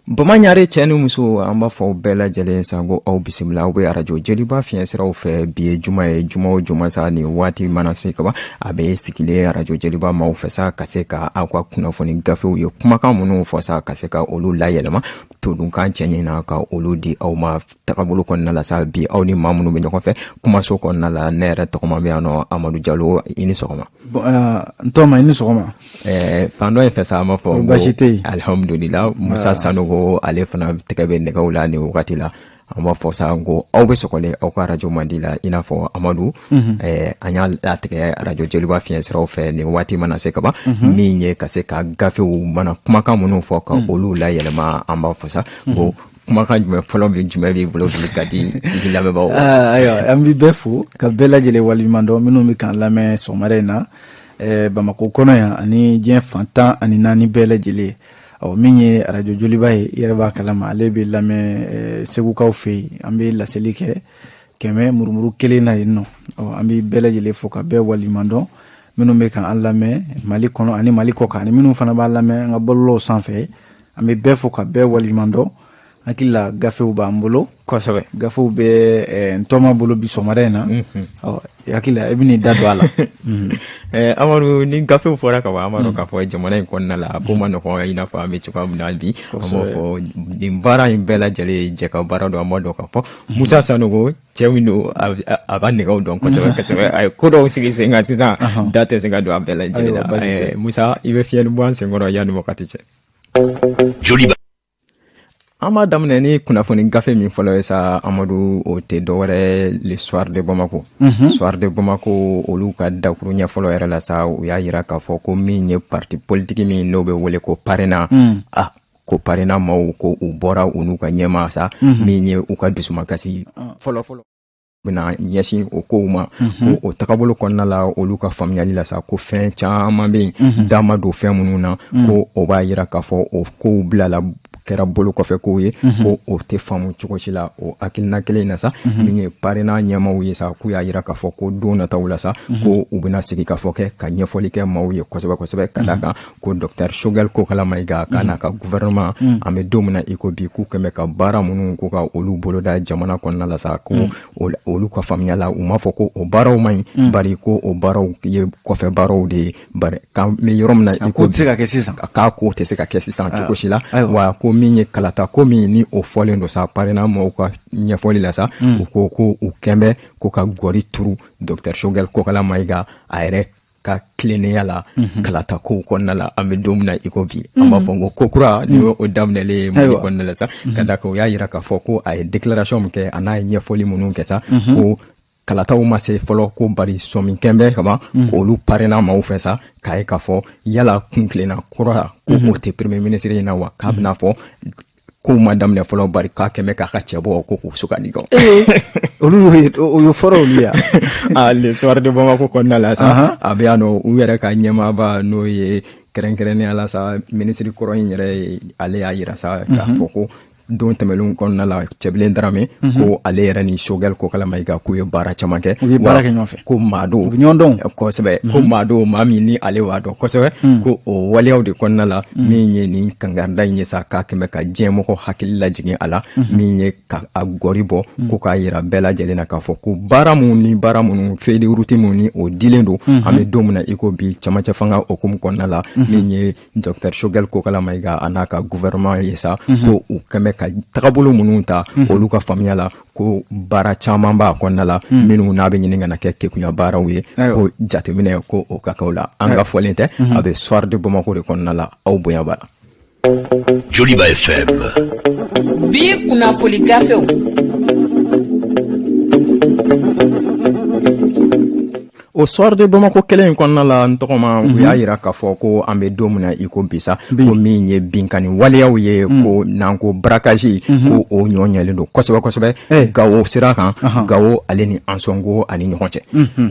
Bamaɲare cɛ ni muso, an b'a fɔ bɛɛ lajɛlen sa ko aw bisimila. Aw bɛ arajo Joliba fiɲɛ siraw fɛ. Bi ye juma ye, juma o juma sa, nin waati mana se kaban, a bɛ sigilen arajo Joliba maaw fɛ sa, ka se ka aw ka kunnafoni gafew ye, kumakan minnu fɔ sa, ka se ka olu layɛlɛma todunkan cɛɲi na, ka olu di aw ma tagabolo kɔnɔna la sa. Bi, aw ni maa minnu bɛ ɲɔgɔn fɛ kumaso kɔnɔna la, ne yɛrɛ tɔgɔma bɛ yan nɔ, Amadu Jalo. I ni sɔgɔma. N tɔgɔma, i ni sɔgɔma. Fan dɔ in fɛ sa, an b'a fɔ baasi tɛ yen. Alihamudulila. Musa Sanogo, ale fana tɛgɛ bɛ nɛgɛw la nin wagati la. An b'a fɔ sa ko aw bɛ sɔgɔlen aw ka arajo mandi la. I n'a fɔ Amadu, an y'a latigɛ arajo Joliba fiɲɛ siraw fɛ, nin waati mana se kaban, min ye ka se ka gafew mana kumakan minnu fɔ, ka olu layɛlɛma. An b'a fɔ sa ko kumakan jumɛn fɔlɔ bɛ, jumɛn b'i bolo bi ka di i lamɛnbagaw? Ayiwa, an bɛ bɛɛ fo ka bɛɛ lajɛlen waleɲuman dɔn, minnu bɛ k'an lamɛn sɔgɔmada in na Bamakɔ kɔnɔ yan ani diɲɛ fan 14 bɛɛ lajɛlen. Ɔ, min ye arajo Joliba ye, i yɛrɛ b'a kalama, ale bɛ lamɛn Segukaw fɛ yen. An bɛ laseli kɛ 100.1 na yen nɔ. Ɔ, an bɛ bɛɛ lajɛlen fo ka bɛɛ waleɲuman dɔn, minnu bɛ k'an lamɛn Mali kɔnɔ ani Mali kɔ kan, ani minnu fana b'a lamɛn an ka bɔlɔlɔw sanfɛ. An bɛ bɛɛ fo ka bɛɛ waleɲuman dɔn. Hakili la, gafew b'an bolo. Gafew bɛ n tɔma bolo bi sɔgɔmada in na. Ɔ, hakili la, i bɛn'i da don a la. Amadu, ni gafew fɔra ka ban, an b'a dɔn k'a fɔ jamana in kɔnɔna la, a ko ma nɔgɔn. I n'a fɔ an bɛ cogoya min na bi, an b'a fɔ nin baara in bɛɛ lajɛlen jɛ ka baara don. An b'a dɔn k'a fɔ Musa Sanogo, cɛ min don, a b'a nɛgɛw dɔn kosɛbɛ kosɛbɛ. A ye ko dɔw sigi sen kan sisan, da tɛ se ka don a bɛɛ lajɛlen la. Musa, i bɛ fiyɛli bɔ an senkɔrɔ yanni wagati cɛ. Joliba. An b'a daminɛ ni kunnafoni gafe min fɔlɔ ye sa, Amadu, o tɛ dɔwɛrɛ, Le Soir de Bamako. Soir de Bamako, olu ka dakuru ɲɛ fɔlɔ yɛrɛ la sa, u y'a yira k'a fɔ ko min ye parti politique min n'o bɛ wele ko PARENA, ah, ko PARENA maaw, ko u bɔra u n'u ka ɲɛmaa sa, min ye u ka dusumakasi fɔlɔ fɔlɔ bɛna ɲɛsin o kow ma, ko o tagabolo kɔnɔna la, olu ka faamuyali la sa, ko fɛn caman bɛ yen, da ma don fɛn minnu na, ko o b'a yira k'a fɔ o kow bilala kɛra bolo kɔfɛ kow ye, ko o tɛ faamu cogo si la. O hakilina kelen in na sa, min ye PARENA ɲɛmaaw ye sa, k'u y'a yira k'a fɔ ko don nataw la sa, ko u bɛna sigi k'a fɔ kɛ ka ɲɛfɔli kɛ maaw ye kosɛbɛ kosɛbɛ, ka d'a kan ko docteur Choguel Kokalla Maïga k'a n'a ka gouvernement, an bɛ don min na i ko bi, k'u kɛn bɛ ka baara minnu ko ka olu boloda jamana kɔnɔna la sa, ko olu ka faamuya la, u m'a fɔ ko o baaraw man ɲi, bari ko o baaraw ye kɔfɛ baaraw de ye, bari k'an bɛ yɔrɔ min na i ko tɛ se ka kɛ sisan. K'a ko tɛ se ka kɛ sisan cogo si la. Wa ko min ye kalata ko min ni o fɔlen don sa, PARENA mɔgɔw ka ɲɛfɔli la sa, u ko ko u kɛn bɛ ko ka gɔri turu docteur Choguel Kokalla Maïga a yɛrɛ ka tilennenya la kalata kow kɔnɔna la. An bɛ don min na i ko bi, an b'a fɔ ko ko kura ni o daminɛlen ye Mali kɔnɔna la sa, ka d'a kan u y'a yira k'a fɔ ko a ye déclaration min kɛ, a n'a ye ɲɛfɔli minnu kɛ sa, ko kalataw ma se fɔlɔ, ko bari sɔmi kɛn bɛ kaban olu PARENA maaw fɛ sa, k'a ye k'a fɔ yala kun tilenna kura ko o tɛ premier ministre in na wa, k'a bɛna fɔ kow ma daminɛ fɔlɔ, bari k'a kɛmɛ k'a ka cɛ bɔ ko k'u sugandi kɔ. Olu o ye fɔra olu ya. Ah, Le Soir de Bamako kɔnɔna la sa, a bɛ yan nɔ, u yɛrɛ ka ɲɛmaaba, n'o ye kɛrɛnkɛrɛnnenya la sa, minisiri kɔrɔ in yɛrɛ ye, ale y'a yira sa k'a fɔ ko don tɛmɛnlenw kɔnɔna la, Cɛbilen Darame, ko ale yɛrɛ ni Choguel Kokalla Maïga, k'u ye baara caman kɛ. U ye baara kɛ ɲɔgɔn fɛ. Ko maa don U bɛ ɲɔgɔn dɔn. Kosɛbɛ, ko maa don, maa min ni ale b'a dɔn kosɛbɛ, ko o waleyaw de kɔnɔna la, min ye nin kangarida in ye sa, k'a kɛmɛ ka diɲɛmɔgɔ hakili lajigin a la, min ye ka a gɔri bɔ, ko k'a yira bɛɛ lajɛlen na k'a fɔ ko baara minnu ni baara minnu, feuille de route minnu ni o dilen don, an bɛ don min na i ko bi, camancɛ fanga hukumu kɔnɔna la, min ye docteur Choguel Kokalla Maïga a n'a ka gouvernement ye sa, ko u kɛmɛ ka tagabolo minnu ta, olu ka faamuya la, ko baara caman b'a kɔnɔna la minnu n'a bɛ ɲini ka na kɛ kekunya baaraw ye, ko jateminɛ ko o ka kɛ o la. An ka fɔlen tɛ, a bɛ Soir de Bamako de kɔnɔna la. Aw bonya b'a la. Joliba FM. Bi kunnafoni gafew. O Soir de Bamako kelen in kɔnɔna la, n tɔgɔma, u y'a yira k'a fɔ ko an bɛ don min na i ko bi sa, ko min ye binkani waleyaw ye, ko n'an ko braquage, ko o ɲɔ ɲɛlen don kosɛbɛ kosɛbɛ Gawo sira kan, Gawo ale ni Ansongo ani ɲɔgɔn cɛ.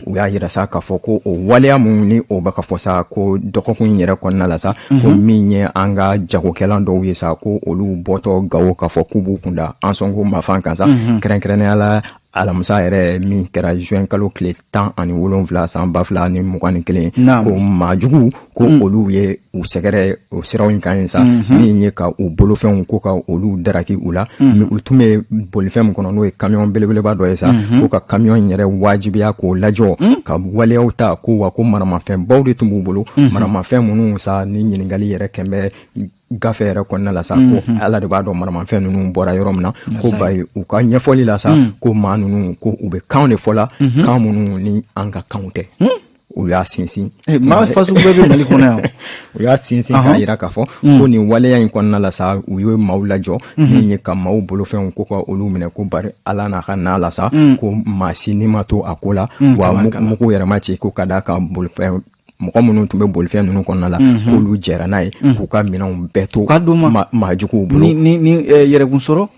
U y'a yira sa k'a fɔ ko o waleya mun ni o bɛ ka fɔ sa, ko dɔgɔkun in yɛrɛ kɔnɔna la sa, ko min ye an ka jagokɛlan dɔw ye sa, ko olu bɔtɔ Gawo k'a fɔ k'u b'u kunda Ansongo mafan kan sa, kɛrɛnkɛrɛnnenya la. Alamisa yɛrɛ min kɛra juin kalo tile 17 san 2021, ko maajugu ko olu ye u sɛgɛrɛ o siraw in kan yen sa, min ye ka u bolofɛnw ko ka olu daraki u la. U tun bɛ bolifɛn min kɔnɔ, n'o ye kamiyɔn belebeleba dɔ ye sa, ko ka kamiyɔn in yɛrɛ wajibiya k'o lajɔ ka waleyaw ta, ko wa ko maramafɛnbaw de tun b'u bolo, maramafɛn minnu sa ni ɲininkali yɛrɛ kɛn bɛ gafe yɛrɛ kɔnɔna la sa, ko Ala de b'a dɔn maramafɛn ninnu bɔra yɔrɔ min na. Ko bari u ka ɲɛfɔli la sa, ko maa ninnu ko u bɛ kanw de fɔ la, kan minnu ni an ka kanw tɛ. U y'a sinsin Maa fasugu bɛɛ bɛ Mali kɔnɔ yan. U y'a sinsin k'a yira k'a fɔ ko nin waleya in kɔnɔna la sa, u ye maaw lajɔ, min ye ka maaw bolofɛnw ko ka olu minɛ, ko bari Ala n'a ka n'a la sa, ko maa si ni ma to a ko la, wa mugu yɛrɛ ma ci, ko ka d'a kan bolifɛn mɔgɔ minnu tun bɛ bolifɛn ninnu kɔnɔna la, k'olu jɛra n'a ye k'u ka minɛnw bɛɛ to Ka d'u ma. Maajuguw bolo. Ni yɛrɛkun sɔrɔ.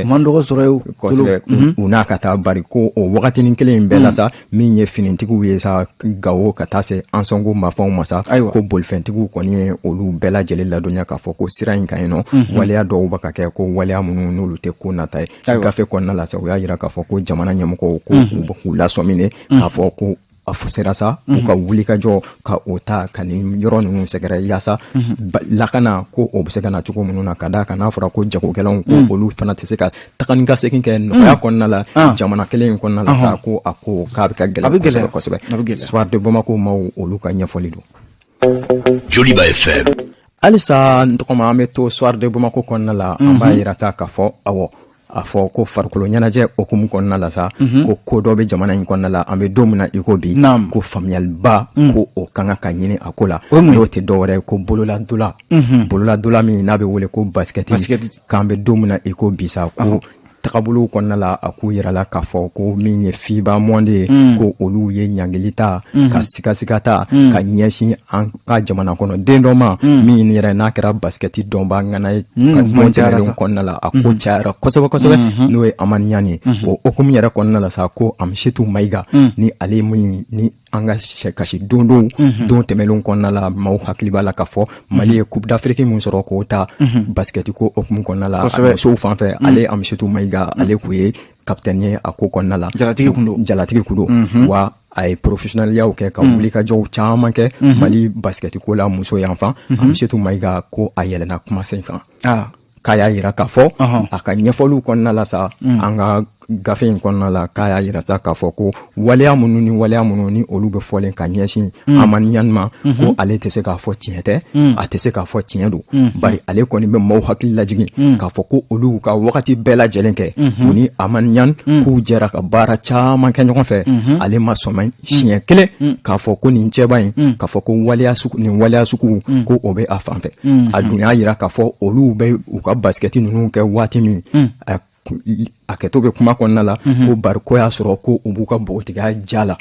Man dɔgɔ sɔrɔ ye. Kosɛbɛ, u n'a ka taa, bari ko o wagatinin kelen in bɛɛ la sa, min ye finitigiw ye sa, Gawo ka taa se Ansɔngo mafanw ma sa, ko bolifɛntigiw kɔni ye olu bɛɛ lajɛlen ladɔnniya k'a fɔ ko sira in kan yen nɔ, waleya dɔw bɛ ka kɛ, ko waleya minnu n'olu tɛ ko nata ye. Gafe kɔnɔna la sa, u y'a yira k'a fɔ ko jamana ɲɛmɔgɔw ko u bɛ k'u lasɔmi k'a fɔ ko a sera sa u ka wuli ka jɔ ka o ta ka nin yɔrɔ ninnu sɛgɛrɛ, yaasa lakana ko o bɛ se ka na cogo minnu na, ka d'a kan n'a fɔra ko jagokɛlaw ko olu fana tɛ se ka taga ni ka segin kɛ nɔgɔya kɔnɔna la jamana kelen in kɔnɔna la, k'a ko a ko k'a bɛ ka A gɛlɛn bɛ gɛlɛya. kosɛbɛ kosɛbɛ. A bɛ gɛlɛya. Soir de Bamako maaw, olu ka ɲɛfɔli don. Joliba FM. Halisa n tɔgɔma, an bɛ to Soir de Bamako kɔnɔna la. An b'a yira sa k'a fɔ, awɔ, a fɔ ko farikolo ɲɛnajɛ hukumu kɔnɔna la sa, ko ko dɔ bɛ jamana in kɔnɔna la, an bɛ don min na i ko bi, ko faamuyaliba ko o kan ka ɲini a ko la. O ye mun ye? N'o tɛ dɔwɛrɛ ye ko bololadola, bololadola min n'a bɛ wele ko basikɛti. Basket. K'an bɛ don min na i ko bi sa, ko tagabolow kɔnɔna la, a k'u yɛrɛ la k'a fɔ ko min ye FIBA monde ye, ko olu ye ɲangili ta ka sigasiga ta ka ɲɛsin an ka jamana kɔnɔ den dɔ ma, min yɛrɛ n'a kɛra basikɛti dɔnba ŋana ye ka kuma don cayara tɛmɛnlenw sa. kɔnɔna la, a ko cayara kosɛbɛ kosɛbɛ, n'o ye Hamane Niang ye. O hukumu yɛrɛ kɔnɔna la sa, ko Amisetu Mayiga ni ale min ni an ka sɛ kasi don don don tɛmɛnlenw kɔnɔna la, maaw hakili b'a la k'a fɔ Mali ye Coupe d'Afrique min sɔrɔ k'o ta basikɛti ko hukumu kɔnɔna la, musow fan fɛ, ale Amisetu Mayiga, ale kun ye capitaine ye a ko kɔnɔna la. Jalatigi kun don. Jalatigi kun don, wa a ye professionnelyaw kɛ ka wuli ka jɔw caman kɛ Mali basikɛti ko la muso yan fan. Amisetu Mayiga ko a yɛlɛnna kumasen kan, k'a y'a yira k'a fɔ a ka ɲɛfɔliw kɔnɔna la sa, an ka gafe in kɔnɔna la, k'a y'a yira sa k'a fɔ ko waleya minnu ni waleya minnu ni olu bɛ fɔlen ka ɲɛsin Hamane Niang ma, ko ale tɛ se k'a fɔ tiɲɛ tɛ, a tɛ se k'a fɔ tiɲɛ don, bari ale kɔni bɛ maaw hakili lajigin k'a fɔ ko olu ka wagati bɛɛ lajɛlen kɛ u ni Hamane Niang, k'u jɛra ka baara caman kɛ ɲɔgɔn fɛ, ale ma sɔmɛ siɲɛ kelen k'a fɔ ko nin cɛba in, k'a fɔ ko waleya sugu nin waleya sugu ko o bɛ a fan fɛ. A dun y'a yira k'a fɔ olu bɛ u ka basikɛti ninnu kɛ waati min, a kɛtɔ bɛ kuma kɔnɔna la, ko bari ko y'a sɔrɔ ko u b'u ka npogotigiya ja la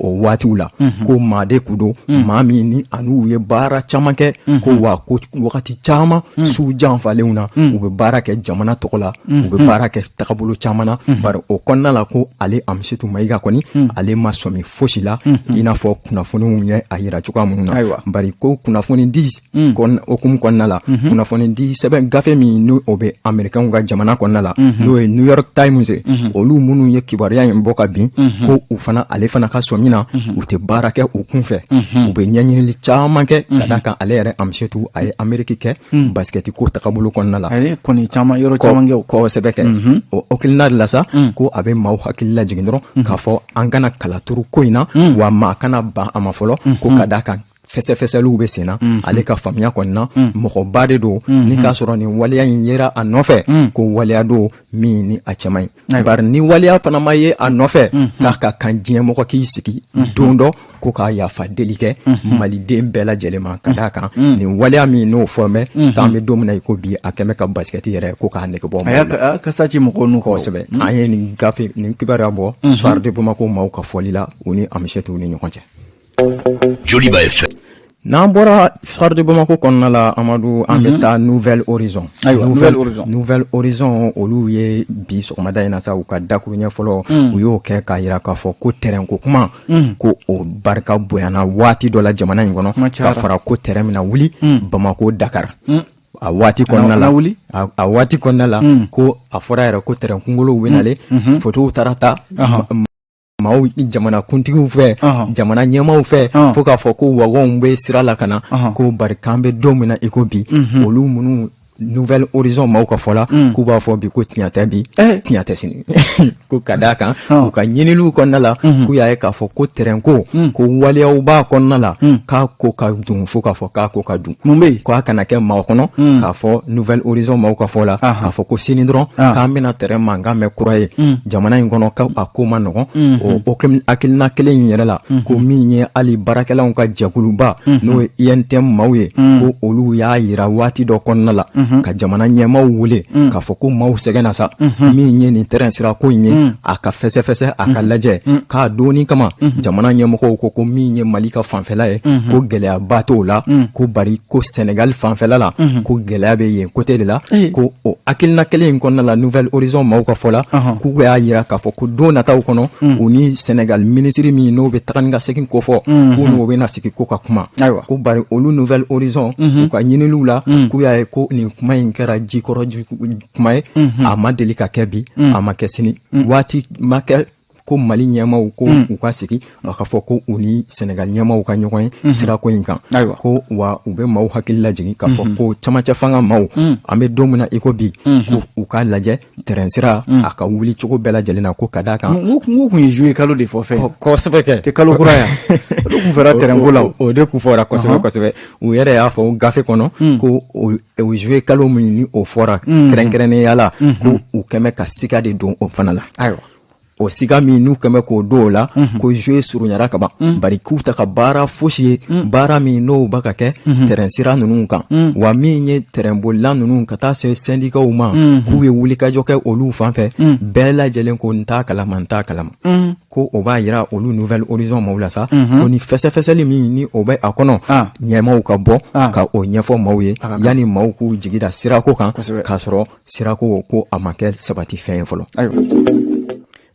o waatiw la, ko maa de kun don, maa min ni a n'u ye baara caman kɛ, ko wa ko wagati caman su janfalenw na, u bɛ baara kɛ jamana tɔgɔ la, u bɛ baara kɛ tagabolo caman na. Bari o kɔnɔna la, ko ale Amisetu Mayiga kɔni, ale ma sɔmi fosi la i n'a fɔ kunnafoniw ye a yira cogoya minnu na. Bari ko kunnafoni di hukumu kɔnɔna la, kunnafoni di sɛbɛn gafe min n'o o bɛ Américains ka jamana kɔnɔna la, n'o ye New York Times ye, olu minnu ye kibaruya in bɔ ka bin, ko u fana, ale fana ka sɔmi na, u tɛ baara kɛ u kunfɛ, u bɛ ɲɛɲinili caman kɛ, ka d'a kan ale yɛrɛ Amisetu, a ye Amérique kɛ basikɛti ko tagabolo kɔnɔna la. A ye kɔni caman yɔrɔ caman kɛ o. Kosɛbɛ kɛ. O hakilina de la sa, ko a bɛ maaw hakili lajigin dɔrɔn k'a fɔ an kana kala turu ko in na, wa maa kana ban a ma fɔlɔ, ko ka d'a kan fɛsɛfɛsɛliw bɛ sen na. Ale ka faamuya kɔni na, mɔgɔba de don, ni k'a sɔrɔ nin waleya in yera a nɔfɛ, ko waleya don min ni a cɛ man ɲi, bari ni waleya fana ma ye a nɔfɛ, k'a ka kan diɲɛmɔgɔ k'i sigi don dɔ ko k'a yafa deli kɛ maliden bɛɛ lajɛlen ma, ka d'a kan nin waleya min n'o fɔ bɛ k'an bɛ don min na i ko bi, a kɛmɛ ka basikɛti yɛrɛ ko k'a nege bɔ A y'a ka- a kasa ci mɔgɔw nu kɔrɔ. Kosɛbɛ. An ye nin gafe nin kibaruya bɔ Soir de Bamako maaw ka fɔli la, u ni Amisetu ni ɲɔgɔn cɛ. Joliba FM. N'an bɔra Soir de Bamako kɔnɔna la, Amadu, an bɛ taa Nouvelle Horizon. Ayiwa, Nouvelle Horizon. Nouvelle Horizon, olu ye bi sɔgɔmada in na sa, u ka dakuruɲɛ fɔlɔ, u y'o kɛ k'a yira k'a fɔ ko terrain ko kuma, ko o barika bonyana waati dɔ la jamana in kɔnɔ, Kuma ka cayara. fara ko terrain bɛna wuli Bamako Dakar. A waati kɔnɔna la, a waati kɔnɔna la, ko a fɔra yɛrɛ ko tɛrɛn kunkolow bɛ nalen, fotow taara ta maaw jamana kuntigiw fɛ, jamana ɲɛmaaw fɛ, fo k'a fɔ ko wagɔnw bɛ sira la ka na. Ko bari k'an bɛ don min na i ko bi, olu minnu Nouvel Horizon maaw ka fɔ la, k'u b'a fɔ bi ko tiɲɛ tɛ bi, tiɲɛ tɛ sini. Ko ka d'a kan, u ka ɲiniliw kɔnɔna la, k'u y'a ye k'a fɔ ko tɛrɛn ko, ko waleyaw b'a kɔnɔna la, k'a ko ka dun, fo k'a fɔ k'a ko ka dun. Mun bɛ yen? Ko a kana kɛ maaw kɔnɔ k'a fɔ Nouvel Horizon maaw ka fɔ la k'a fɔ ko sini dɔrɔn k'an bɛna tɛrɛn mankan mɛn kura ye jamana in kɔnɔ, ka a ko man nɔgɔn. O hakilina kelen in yɛrɛ la, ko min ye hali baarakɛlaw ka jɛkuluba, n'o ye UNTM maaw ye, ko olu y'a yira waati dɔ kɔnɔna la ka jamana ɲɛmaaw wele k'a fɔ ko maaw sɛgɛnna sa, min ye nin tɛrɛn sira ko in ye, a ka fɛsɛfɛsɛ, a ka lajɛ k'a donni kama. Jamana ɲɛmɔgɔw ko min ye Mali ka fanfɛla ye, ko gɛlɛyaba t'o la, ko bari ko Senegal fanfɛla la, ko gɛlɛya bɛ yen côté de la. Ko o hakilina kelen in kɔnɔna la, Nouvel Horizon maaw ka fɔ la, k'u y'a yira k'a fɔ ko don nataw kɔnɔ, u ni Senegal minisiri min n'o bɛ taga ni ka segin ko fɔ, k'u n'o bɛna sigi ko ka kuma. Ko bari olu Nouvel Horizon, u ka ɲiniliw la, k'u y'a ye ko nin kuma in kɛra jikɔrɔ kuma ye, a ma deli ka kɛ bi, a ma kɛ sini, waati ma kɛ ko Mali ɲɛmaaw ko u ka sigi a ka fɔ ko u ni Senegal ɲɛmaaw ka ɲɔgɔn ye sirako in kan. Ko wa u bɛ maaw hakili lajigin k'a fɔ ko camancɛ fanga maaw, an bɛ don min na i ko bi, ko u k'a lajɛ tɛrɛn sira a ka wuli cogo bɛɛ lajɛlen na, ko ka d'a kan. N kun ye juillet kalo de fɔ fɛn. Kosɛbɛ kɛ. Tɛ kalo kura yan, o de kun fɔra tɛrɛn ko la. O de kun fɔra kosɛbɛ kosɛbɛ. U yɛrɛ y'a fɔ gafe kɔnɔ ko o juillet kalo min ni o fɔra kɛrɛnkɛrɛnnenya la, ko u kɛmɛ ka siga de don o fana la. O siga min n'u kɛmɛ k'o don o la, ko juillet surunyara kaban, bari k'u ta ka baara fosi ye, baara min n'o b'a ka kɛ tɛrɛn sira ninnu kan, wa min ye tɛrɛnbolila ninnu ka taa se sɛndikaw ma, k'u ye wulikajɔ kɛ olu fan fɛ, bɛɛ lajɛlen ko n t'a kalama, n t'a kalama. Ko o b'a yira olu Nouvel Horizon maaw la sa, ko ni fɛsɛfɛsɛli min ni o bɛ a kɔnɔ, ɲɛmaaw ka bɔ ka o ɲɛfɔ maaw ye yanni maaw k'u jigi da sirako kan, k'a sɔrɔ sirako ko a ma kɛ sabati fɛn ye fɔlɔ.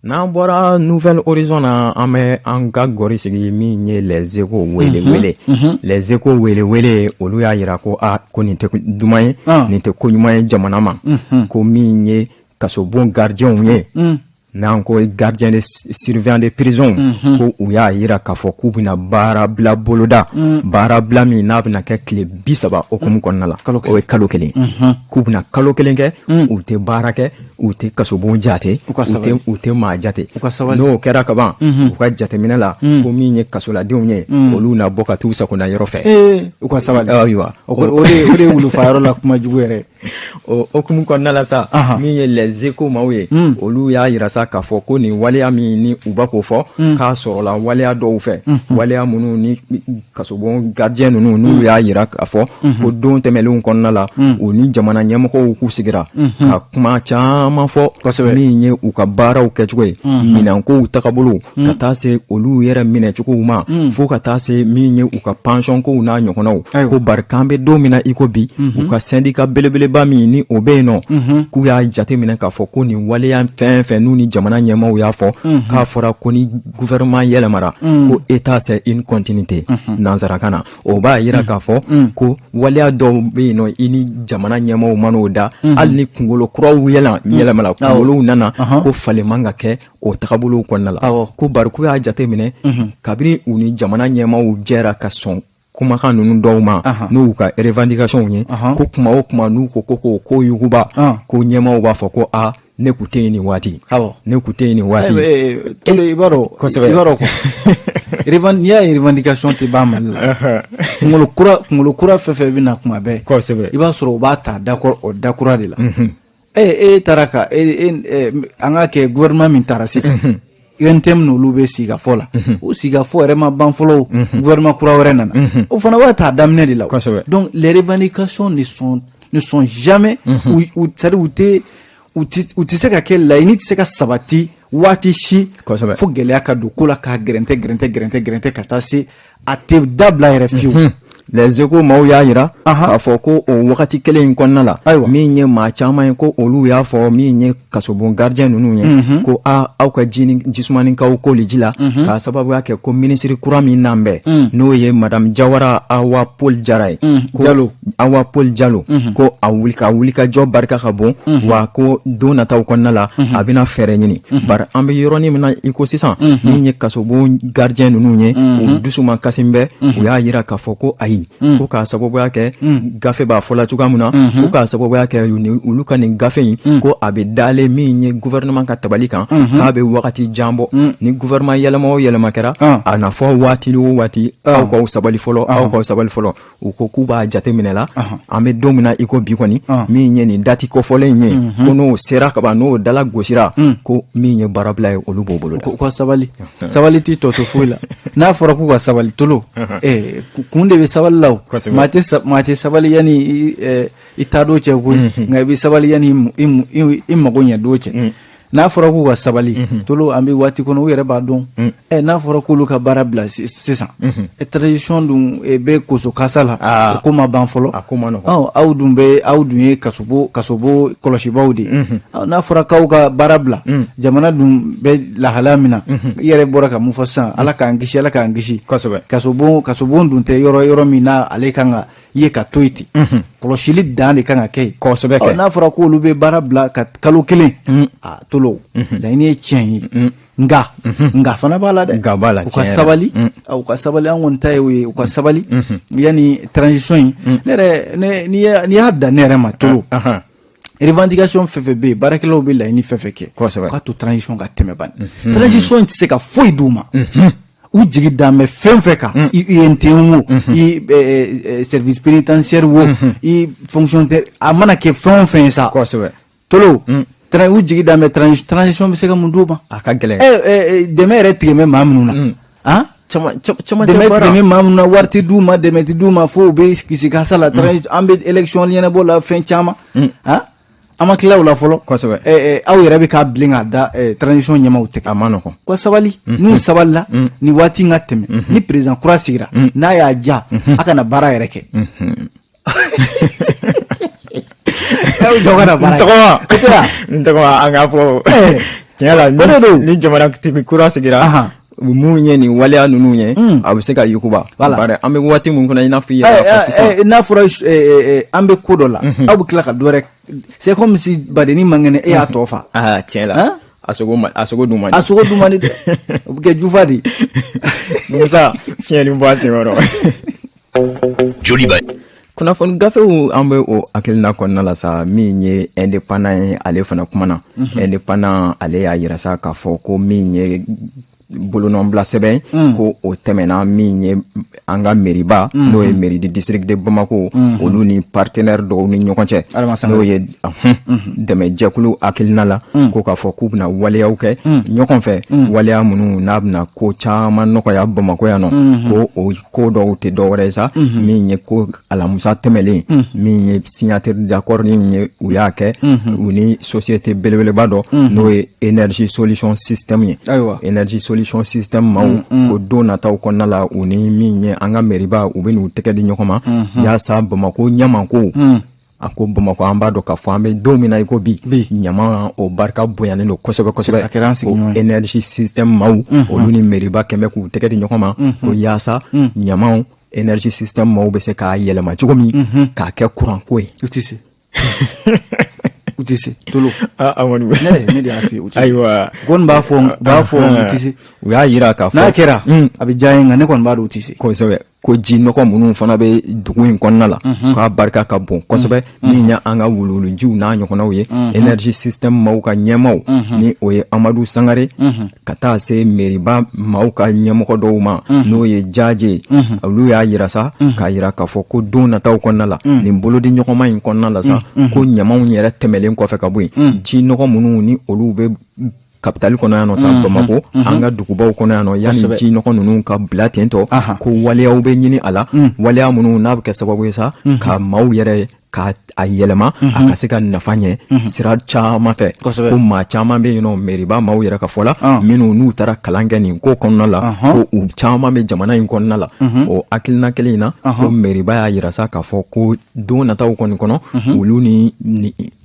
N'an bɔra Nouvel Horizon na, an bɛ an ka gɔri sigi min ye Les Échos wele wele. Les Échos wele wele, olu y'a yira ko a ko nin tɛ duman ye, nin tɛ ko ɲuman ye jamana ma. Ko min ye kasobon gardienw ye, n'an ko gardien de surveillant de prison, ko u y'a yira k'a fɔ k'u bɛna baara bila boloda, baara bila min n'a bɛna kɛ tile 30 hukumu kɔnɔna la, o ye kalo kelen, k'u bɛna kalo kelen kɛ u tɛ baara kɛ, u tɛ kasobon jate, u tɛ maa jate. N'o kɛra kaban, u ka jateminɛ la, ko min ye kasoladenw ye, olu na bɔ ka t'u sagona yɔrɔ fɛ. U ka sabali. Ayiwa. O de ye wulufa yɔrɔ la kuma jugu yɛrɛ. O hukumu kɔnɔna la sa, min ye Les Échos maaw ye, olu y'a yira sa k'a fɔ ko nin waleya min ni u b'a k'o fɔ, k'a sɔrɔla waleya dɔw fɛ, waleya minnu ni kasobon gardien ninnu n'olu y'a yira k'a fɔ ko don tɛmɛnlenw kɔnɔna la, u ni jamana ɲɛmɔgɔw k'u sigira ka kuma caman fɔ, min ye u ka baaraw kɛcogo ye, minɛnkow tagabolo, ka taa se olu yɛrɛ minɛcogow ma, fo ka taa se min ye u ka pension kow n'a ɲɔgɔnnaw. Ko bari k'an bɛ don min na i ko bi, u ka syndicat belebeleba min ni o bɛ yen nɔ, k'u y'a jateminɛ k'a fɔ ko nin waleya fɛn fɛn n'u ni jamana ɲɛmaaw y'a fɔ, k'a fɔra ko ni gouvernement yɛlɛmara, ko état c'est une continuité nansarakan na, o b'a yira k'a fɔ ko waleya dɔw bɛ yen nɔ, i ni jamana ɲɛmaaw man'o da, hali ni kunkolo kuraw yɛlɛmala, kunkolow nana, ko falen man ka kɛ o tagabolow kɔnɔna la. Ko bari k'u y'a jateminɛ kabini u ni jamana ɲɛmaaw jɛra ka sɔn kumakan ninnu dɔw ma, n'u ka revendication ye, ko kuma o kuma n'u ko ko ko yuguba, ko ɲɛmaaw b'a fɔ ko a ne kun tɛ yen nin waati, ne kun tɛ yen nin waati. I b'a dɔn, kosɛbɛ. I b'a dɔn quoi, n'i y'a ye revendication tɛ ban Mali la, kunkolo kura fɛn fɛn bɛ na kuma bɛɛ, i b'a sɔrɔ u b'a ta d'accord o dakura de la. E taara ka e an ka kɛ gouvernement min taara sisan, UNTM n'olu bɛ sigikafɔ la, o sigikafɔ yɛrɛ ma ban fɔlɔ, gouvernement kura wɛrɛ nana, o fana b'a ta daminɛ de la. Donc les revendications ne sont jamais u, c'est à dire u tɛ se ka kɛ, laɲini tɛ se ka sabati waati si fo gɛlɛya ka don ko la, k'a gɛrɛntɛ gɛrɛntɛ gɛrɛntɛ gɛrɛntɛ ka taa se a tɛ dabila yɛrɛ fiyewu. Les Échos maaw y'a yira k'a fɔ ko o wagati kelen in kɔnɔna la, min ye maa caman ye ko olu y'a fɔ min ye kasobon gardien ninnu ye, ko a aw ka ji ni jisumani k'aw koli ji la, k'a sababuya kɛ ko minisiri kura min nan bɛ, n'o ye madame Jawara Awa Paul Jara ye, ko Jalo. Awa Paul Jalo, ko a wuli ka wuli ka jɔ barika ka bon, wa ko don nataw kɔnɔna la a bɛna fɛɛrɛ ɲini. Bari an bɛ yɔrɔnin min na i ko sisan, min ye kasobon gardien ninnu ye, u dusu ma kasi bɛ. U y'a yira k'a fɔ ko ayi, ko k'a sababuya kɛ gafe b'a fɔla cogoya min na, ko k'a sababuya kɛ olu ka nin gafe in, ko a bɛ dalen min ye gouvernement ka tabali kan, k'a bɛ wagati jan bɔ. Ni gouvernement yɛlɛma o yɛlɛma kɛra, a na fɔ waati o waati, aw k'aw sabali fɔlɔ, aw k'aw sabali fɔlɔ. U ko k'u b'a jate minɛ la, an bɛ don min na i ko bi kɔni, min ye nin dati kofɔlen ye, ko n'o sera kaban, n'o dala gosira, ko min ye baarabila ye, olu b'o bolo. U ka sabali, sabali t'i tɔ to foyi la. N'a fɔra k'u ka sabali, tolo kun de bɛ sabali la. O maa tɛ sabali yanni i taa don cɛ koyi, nka i bɛ sabali yanni i mago ɲɛ don cɛ. N'a fɔra k'u ka sabali, tolo, an bɛ waati kɔnɔ, u yɛrɛ b'a dɔn. N'a fɔra k'olu ka baara bila sisan, transition dun bɛ koso kasa la, o ko ma ban fɔlɔ. Aw dun bɛ, aw dun ye kasobo kɔlɔsibaw de ye. N'a fɔra k'aw ka baara bila, jamana dun bɛ lahalaya min na, i yɛrɛ bɔra ka mun fɔ sisan, Ala k'an kisi, Ala k'an kisi. Kasobon dun tɛ yɔrɔ min na ale kan ka ye ka to yen ten, kɔlɔsili dan de kan ka kɛ yen. Kosɛbɛ. N'a fɔra k'olu bɛ baara bila ka kalo kelen, a tolo, laɲini ye tiɲɛ ye, nka fana b'a la dɛ. Nka b'a la. U ka sabali, u ka sabali, an kɔni ta ye o ye, u ka sabali yanni transition in. Ne yɛrɛ, n'i y'a dan ne yɛrɛ ma, tolo, revendication fɛn fɛn bɛ yen, baarakɛlaw bɛ laɲini fɛn fɛn kɛ, k'a to transition ka tɛmɛ bani. Transition in tɛ se ka foyi d'u ma. U jigi dan bɛ fɛn fɛn kan, i UNTM wo, i service pénitentiaire wo, i fonctionnaire, a mana kɛ fɛn o fɛn ye sa, tolo, u jigi dan bɛ transition bɛ se ka mun d'u ma? A ka gɛlɛn. Dɛmɛ yɛrɛ tigɛ bɛ maa minnu na, han, dɛmɛ tigɛ bɛ maa minnu na, wari tɛ d'u ma, dɛmɛ tɛ d'u ma, fo u bɛ kisi kasa la. An bɛ élection ɲɛnabɔ la, fɛn caman, han, an ma tila o la fɔlɔ. Aw yɛrɛ bɛ k'a bilen k'a da transition ɲɛmaaw tɛgɛ. A ma nɔgɔn. Ko sabali, n'u sabalila ni waati in ka tɛmɛ, ni président kura sigira, n'a y'a ja, a kana baara yɛrɛ kɛ. Aw jɔ kana baara kɛ. N tɔgɔma, an k'a fɔ tiɲɛ la, ni jamana kura sigira, mun ye nin waleya ninnu ye, a bɛ se ka yuguba. Bari an bɛ waati min kɔnɔ, i n'a fɔ i yɛrɛ fɔ sisan, n'a fɔra an bɛ ko dɔ la, aw bɛ tila ka dɔ wɛrɛ, c'est comme si badenni man kɛnɛ, e y'a tɔ fa. Aa, tiɲɛ la, a sogo ma, a sogo dun man di, a sogo dun man di dɛ, o bɛ kɛ jufa de ye. Musa, fiɲɛni bɔ a senkɔrɔ. Joliba. Kunnafoni gafew, an bɛ o hakilina kɔnɔna la sa. Min ye Indépendant ye, ale fana kumana. Indépendant, ale y'a yira sa k'a fɔ ko min ye bolonɔbila sɛbɛn, ko o tɛmɛna min ye an ka meriba, n'o ye mairie du district de Bamako, olu ni partenaire dɔw ni ɲɔgɔn cɛ, n'o ye dɛmɛjɛkulu hakilina la, ko k'a fɔ k'u bɛna waleyaw kɛ ɲɔgɔn fɛ, waleya minnu n'a bɛna ko caman nɔgɔya Bamako yan nɔ. Ko o ko dɔw tɛ dɔwɛrɛ ye sa, min ye ko alamusa tɛmɛlen, min ye signature d'accord ni ye, u y'a kɛ u ni société belebeleba dɔ, n'o ye Énergie Solution System ye. Énergie Solution System maaw ko don nataw kɔnɔna la, u ni min ye an ka meriba, u bɛ n'u tɛgɛ di ɲɔgɔn ma yaasa Bamako ɲamanko. A ko Bamakɔ, an b'a dɔn k'a fɔ an bɛ don min na i ko bi, ɲama o barika bonyanen don kosɛbɛ kosɛbɛ. Ko Énergie System maaw, olu ni meriba kɛmɛ k'u tɛgɛ di ɲɔgɔn ma, ko yaasa ɲamaw, Énergie System maaw bɛ se k'a yɛlɛma cogo min k'a kɛ kuranko ye. U tɛ se, u tɛ se, tolo. Ne de y'a f'i ye, u tɛ se. Ayiwa. Kɔni b'a fɔ u tɛ se. U y'a yira k'a fɔ. N'a kɛra, a bɛ diya n ye, nka ne kɔni b'a dɔn u tɛ se. Kosɛbɛ. Ko ji nɔgɔ minnu fana bɛ dugu in kɔnɔna la, k'a barika ka bon kosɛbɛ, min ye an ka wuluwulujiw n'a ɲɔgɔnnaw ye. Énergie System maaw ka ɲɛmaaw, ni o ye Amadu Sangare, ka taa se meriba maaw ka ɲɛmɔgɔ dɔw ma, n'o ye Jaje, olu y'a yira sa, k'a yira k'a fɔ ko don nataw kɔnɔna la, nin bolodi ɲɔgɔnma in kɔnɔna la sa, ko ɲamaw yɛrɛ tɛmɛlen kɔfɛ ka bɔ yen, ji nɔgɔ minnu ni olu bɛ Capitale kɔnɔ yan nɔ sa, Bamakɔ, an ka dugubaw kɔnɔ yan nɔ, yanni ji nɔgɔ ninnu ka bila ten tɔ, ko waleyaw bɛ ɲini a la, waleya minnu n'a bɛ kɛ sababu ye sa ka maaw yɛrɛ ka a yɛlɛma a ka se ka nafa ɲɛ sira caman fɛ. Ko maa caman bɛ yen nɔ, mɛriba maaw yɛrɛ ka fɔ la, minnu n'u taara kalan kɛ nin ko kɔnɔna la, ko u caman bɛ jamana in kɔnɔna la. O hakilina kelen in na, ko mɛriba y'a yira sa k'a fɔ ko don nataw kɔni kɔnɔ, olu ni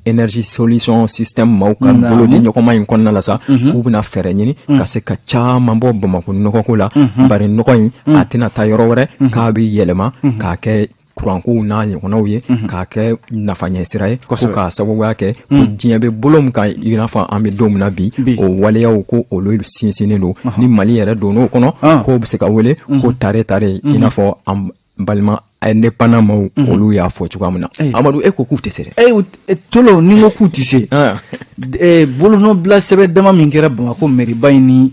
Energy Solution System maaw ka bolo di ɲɔgɔnma in kɔnɔna la sa, k'u bɛna fɛɛrɛ ɲini ka se ka caman bɔ Bamakɔ nɔgɔko la, bari nɔgɔ in a tɛna taa yɔrɔ wɛrɛ, k'a bɛ yɛlɛma k'a kɛ kurankow n'a ɲɔgɔnnaw ye, k'a kɛ nafa ɲɛ sira ye, ko k'a sababuya kɛ ko diɲɛ bɛ bolo min kan, i n'a fɔ an bɛ don min na bi, o waleyaw ko olu sinsinnen don. Ni Mali yɛrɛ donn'o kɔnɔ, k'o bɛ se ka wele ko tare tare, i n'a fɔ an balima indépendant maaw olu y'a fɔ cogoya min na. Amadu, e ko k'u tɛ se dɛ. E Tolo, ni n ko k'u tɛ se, bolonɔbila sɛbɛn dama min kɛra Bamakɔ mɛriba in ni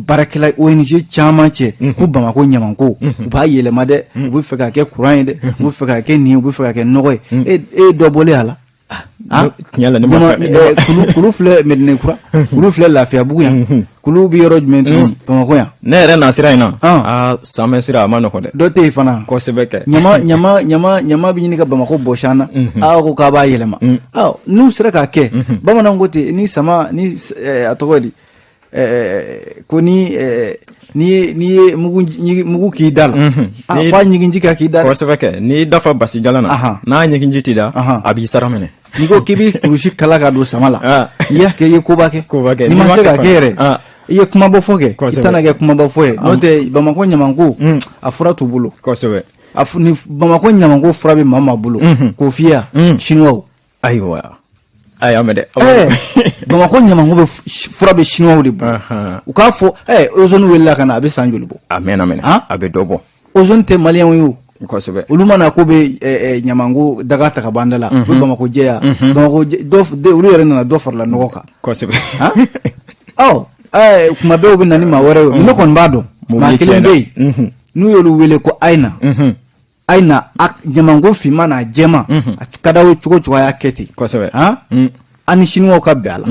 baarakɛla ONG caman cɛ, ko Bamakɔ ɲamanko u b'a yɛlɛma dɛ, u bɛ fɛ k'a kɛ kuran ye dɛ, u bɛ fɛ k'a kɛ nin ye, u bɛ fɛ k'a kɛ nɔgɔ ye, e ye dɔ bɔlen a la. Tiɲɛ la, ne ma kulu filɛ Medinɛ Kura, kulu filɛ Lafiyabugu yan, kulu bɛ yɔrɔ jumɛn tuguni Bamakɔ yan? Ne yɛrɛ na sira in na, aa, Samɛ sira a ma nɔgɔ dɛ. Dɔ tɛ yen fana. Kosɛbɛ kɛ. Ɲama ɲama ɲama ɲama bɛ ɲini ka Bamakɔ bɔsi an na, aw ko k'a b'a yɛlɛma. N'u sera k'a kɛ, bamananw ko ten, ni sama ni a tɔgɔ di, ko ni n'i ye mugu k'i da la, a f'a ɲiginji ka k'i da. Kosɛbɛ kɛ, n'i da fa basi jalan na, n'a ɲiginji t'i da, a b'i sara minɛ. N'i ko k'i bɛ kurusi kala ka don sama la, i y'a kɛ, i ye koba kɛ. Koba kɛ. N'i ma se k'a kɛ yɛrɛ, i ye kumabɔ fɔ kɛ, i tɛna kɛ kumabɔ fɔ ye. N'o tɛ, Bamakɔ ɲamanko a fura t'u bolo. Kosɛbɛ. Ni Bamakɔ ɲamanko fura bɛ maa maa bolo, k'o fiyɛ, Siniwaw. Ayiwa, a y'a mɛn dɛ. Bamakɔ ɲamanko bɛ fura bɛ Siniwaw de bolo. U k'a fɔ Ozone welela ka na, a bɛ san joli bɔ? A mɛnna mɛnɛ, a bɛ dɔ bɔ. Ozone tɛ maliyɛnw ye o. Kosɛbɛ. Olu mana ko bɛ ɲamanko daga ta ka bɔ an da la, u bɛ Bamakɔ jɛya. Bamakɔ dɔ, olu yɛrɛ nana dɔ farala nɔgɔ kan. Kosɛbɛ. Ɔ kuma bɛɛ u bɛ na ni maa wɛrɛ ye. Ne kɔni b'a dɔn, maa kelen bɛ yen, n'u y'olu wele ko a ye na, a ye na, ɲamanko finman n'a jɛman, a ka d'aw ye cogo cogo, a y'a kɛ ten. Kosɛbɛ. An ni Siniwaw ka bɛn a la.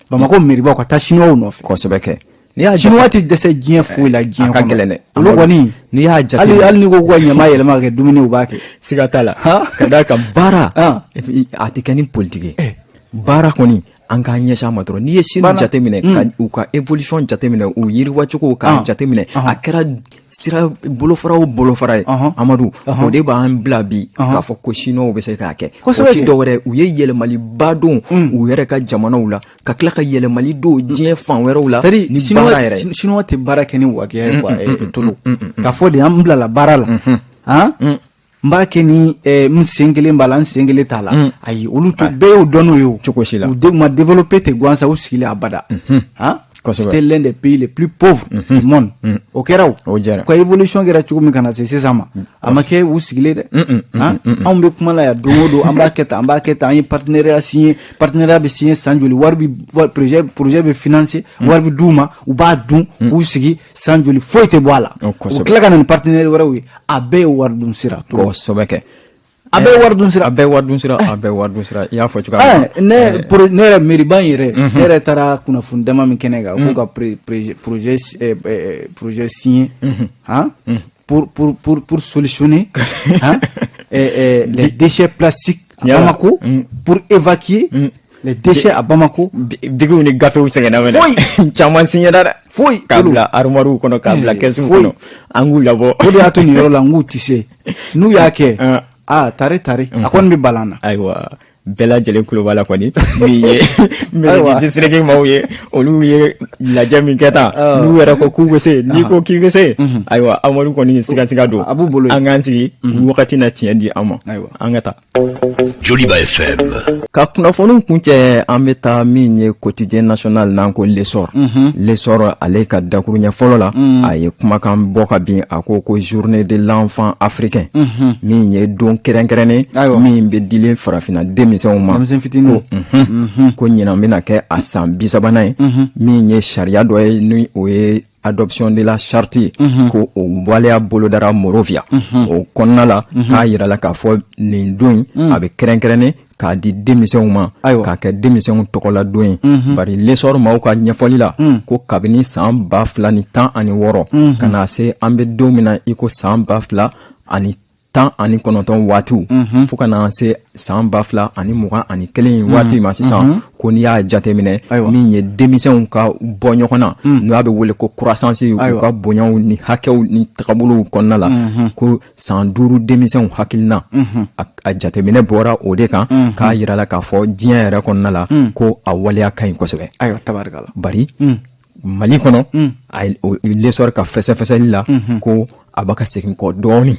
Bamakɔ meribaw ka taa Siniwaw nɔfɛ. Kosɛbɛ kɛ. N'i y'a Siniwa tɛ dɛsɛ diɲɛ foyi la diɲɛ kɔnɔ. A ka gɛlɛn dɛ. Olu kɔni. N'i y'a jate. Hali n'i ko k'u ka ɲama yɛlɛma ka kɛ dumuni, u b'a kɛ. Siga t'a la. Ka d'a kan baara, a tɛ kɛ ni politiki ye. Baara kɔni, an k'an ɲɛsin a ma dɔrɔn. N'i ye Sini jateminɛ, ka u ka évolution jateminɛ, u yiriwacogo k'a jateminɛ, a kɛra sira bolofara o bolofara ye, Amadu, o de b'an bila bi k'a fɔ ko Siniwaw bɛ se k'a kɛ. O ti dɔwɛrɛ, u ye yɛlɛmaliba don u yɛrɛ ka jamanaw la, ka tila ka yɛlɛmali don diɲɛ fan wɛrɛw la ni baara yɛrɛ. Siniwa tɛ baara kɛ ni wakiya ye quoi, Tolo. K'a fɔ de an bilala baara la, han, n b'a kɛ ni n sen kelen b'a la, n sen kelen t'a la. Ayi, olu to bɛɛ y'o dɔn n'o ye o. Cogo si la. U ma développé tɛ gansan, u sigilen abada. Han, c'était l'un des pays les plus pauvres du monde. O kɛra o. O diyara. Ka évolution kɛra cogo min ka na se sisan ma, a ma kɛ u sigilen dɛ. Han, anw bɛ kuma la yan don o don, an b'a kɛ tan, an b'a kɛ tan, an ye partenariat signé, partenariat bɛ signé san joli, wari bɛ projet bɛ financer, wari bɛ d'u ma, u b'a dun, k'u sigi san joli, foyi tɛ bɔ a la. U tila ka na ni partenaire wɛrɛw ye, a bɛɛ ye wari dun sira. Kosɛbɛ kɛ. A bɛɛ ye wari dun sira. A bɛɛ ye wari dun sira, a bɛɛ ye wari dun sira, i y'a fɔ cogoya min na. Ne yɛrɛ meriba in yɛrɛ, ne yɛrɛ taara kunnafoni dama min kɛnɛ kan, k'u ka projet signé, han, pour solutionner, hein, les déchets plastiques à Bamako, pour évacuer les déchets à Bamako. Bikiw ni gafew sɛgɛnna mɛnɛ. Foyi. Caman signera dɛ. Foyi. K'a bila armoire kɔnɔ, k'a bila kɛsiw kɔnɔ, an k'u labɔ. O de y'a to nin yɔrɔ la n k'u tɛ se. N'u y'a kɛ, aa, tare tare, a kɔni bɛ balan na. Ayiwa, bɛɛ lajɛlen tulo b'a la kɔni, min ye mairie district maaw ye, olu ye lajɛ min kɛ tan, n'u yɛrɛ ko k'u bɛ se, n'i ko k'i bɛ se, ayiwa, Amadu kɔni, siga siga don. A b'u bolo. An k'an sigi, wagati na tiɲɛ di an ma. An ka taa. Joliba FM. Ka kunnafoniw kuncɛ, an bɛ taa min ye quotidien national n'an ko L'Essor. L'Essor ale ka dakuruɲɛ fɔlɔ la, a ye kumakan bɔ ka bin, a ko ko journée de l'enfant africain, min ye don kɛrɛnkɛrɛnnen min bɛ dilen farafinna denmisɛnw ma. Denmisɛn fitininw. Ko ɲinan bɛna kɛ a san 30nan ye, min ye sariya dɔ ye ni o ye Adoption de la charte ye, ko o waleya bolodara Monrovia. O kɔnɔna la, k'a yirala k'a fɔ nin don in, a bɛ kɛrɛnkɛrɛnnen k'a di denmisɛnw ma, k'a kɛ denmisɛnw tɔgɔla don ye. Bari L'Essor maaw ka ɲɛfɔli la, ko kabini san 2016 ka na se an bɛ don min na i ko san 2019 waatiw, fo ka na se san 2021 waati ma sisan, ko n'i y'a jateminɛ, min ye denmisɛnw ka bɔ ɲɔgɔn na, n'o bɛ wele ko croissance, u ka bonyaw ni hakɛw ni tagabolow kɔnɔna la, ko san 5 denmisɛnw hakilina, a jateminɛ bɔra o de kan, k'a yirala k'a fɔ diɲɛ yɛrɛ kɔnɔna la ko a waleya ka ɲi kosɛbɛ. Bari Mali kɔnɔ, L'Essor ka fɛsɛfɛsɛli la, ko a b'a ka segin kɔ dɔɔnin,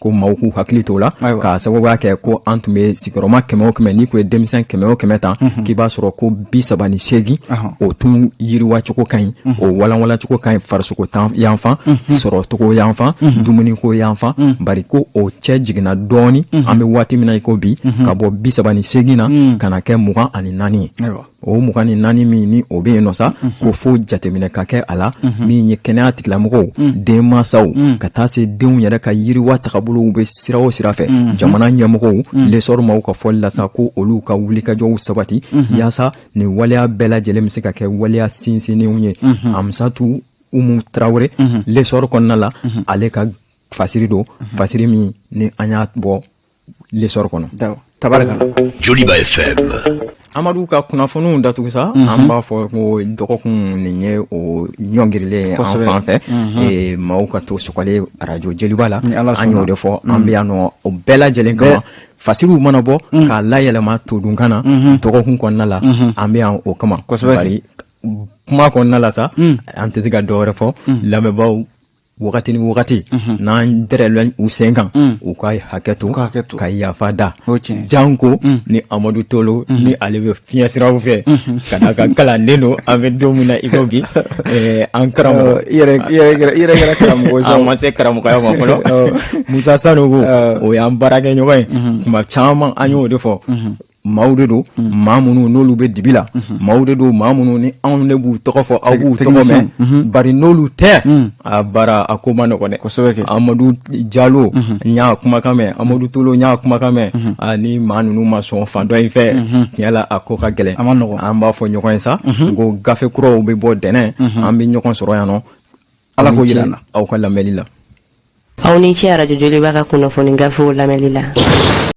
ko maaw k'u hakili t'o la, k'a sababuya kɛ ko an tun bɛ sigiyɔrɔma 100 o 100, n'i tun ye denmisɛn 100 o 100 ta, k'i b'a sɔrɔ ko 38 o tun yiriwacogo ka ɲi, o walanwalancogo ka ɲi, farisogo yanfan, sɔrɔcogo yanfan, dumuniko yanfan. Bari ko o cɛ jiginna dɔɔnin an bɛ waati min na i ko bi, ka bɔ 38 na ka na kɛ 24 ye. O 24 min ni o bɛ yen nɔ sa, ko fo jateminɛ ka kɛ a la, min ye kɛnɛya tigilamɔgɔw, denmansaw, ka taa se denw yɛrɛ ka yiriwa tagabolow bɛ sira o sira fɛ, jamana ɲɛmɔgɔw, L'Essor maaw ka fɔli la sa, ko olu ka wulikajɔw sabati yaasa nin waleya bɛɛ lajɛlen bɛ se ka kɛ waleya sinsinnenw ye. Amusatu Umu Tarawele, L'Essor kɔnɔna la, ale ka fasiri don, fasiri min ni an y'a bɔ L'Essor kɔnɔ. Tabarikala. Joliba FM. Amadu, ka kunnafoniw datugu sa, an b'a fɔ ko dɔgɔkun nin ye o ɲɔngirilen ye an fan fɛ. Maaw ka to sɔgɔlen arajo Joliba la, an y'o de fɔ, an bɛ yan nɔ o bɛɛ lajɛlen kama. Fasiriw mana bɔ k'a layɛlɛma todunkan na dɔgɔkun kɔnɔna la, an bɛ yan o kama. Bari kuma kɔnɔna la sa, an tɛ se ka dɔ wɛrɛ fɔ lamɛnbaaw, wagati ni wagati n'an dɛrɛla u sen kan, u ka hakɛ to, ka yafa da janko ni Amadu Tolo ni ale bɛ fiɲɛ siraw fɛ ka d'a ka kalanden don. An bɛ don min na i ko bi, an karamɔgɔ, i yɛrɛ kɛra karamɔgɔ. An ma se karamɔgɔya ma fɔlɔ. Musa Sanogo, o y'an baarakɛɲɔgɔn ye. Tuma caman an y'o de fɔ, maaw de don, maa minnu n'olu bɛ dibi la, maaw de don, maa minnu ni anw de b'u tɔgɔ fɔ, aw b'u tɔgɔ mɛn. Bari n'olu tɛ, a baara a ko ma nɔgɔn dɛ. Kosɛbɛ. Amadu Jalo, n y'a kumakan mɛn, Amadu Tolo, n y'a kumakan mɛn. Ni maa ninnu ma sɔn fan dɔ in fɛ, tiɲɛ la, a ko ka gɛlɛn. A ma nɔgɔn. An b'a fɔ ɲɔgɔn ye sa ko gafe kuraw bɛ bɔ dɛnɛ, an bɛ ɲɔgɔn sɔrɔ yan nɔ. Ala k'o yira an na. Aw ka lamɛnli la. Aw ni ce arajo Joliba ka kunnafoni gafew lamɛnli la.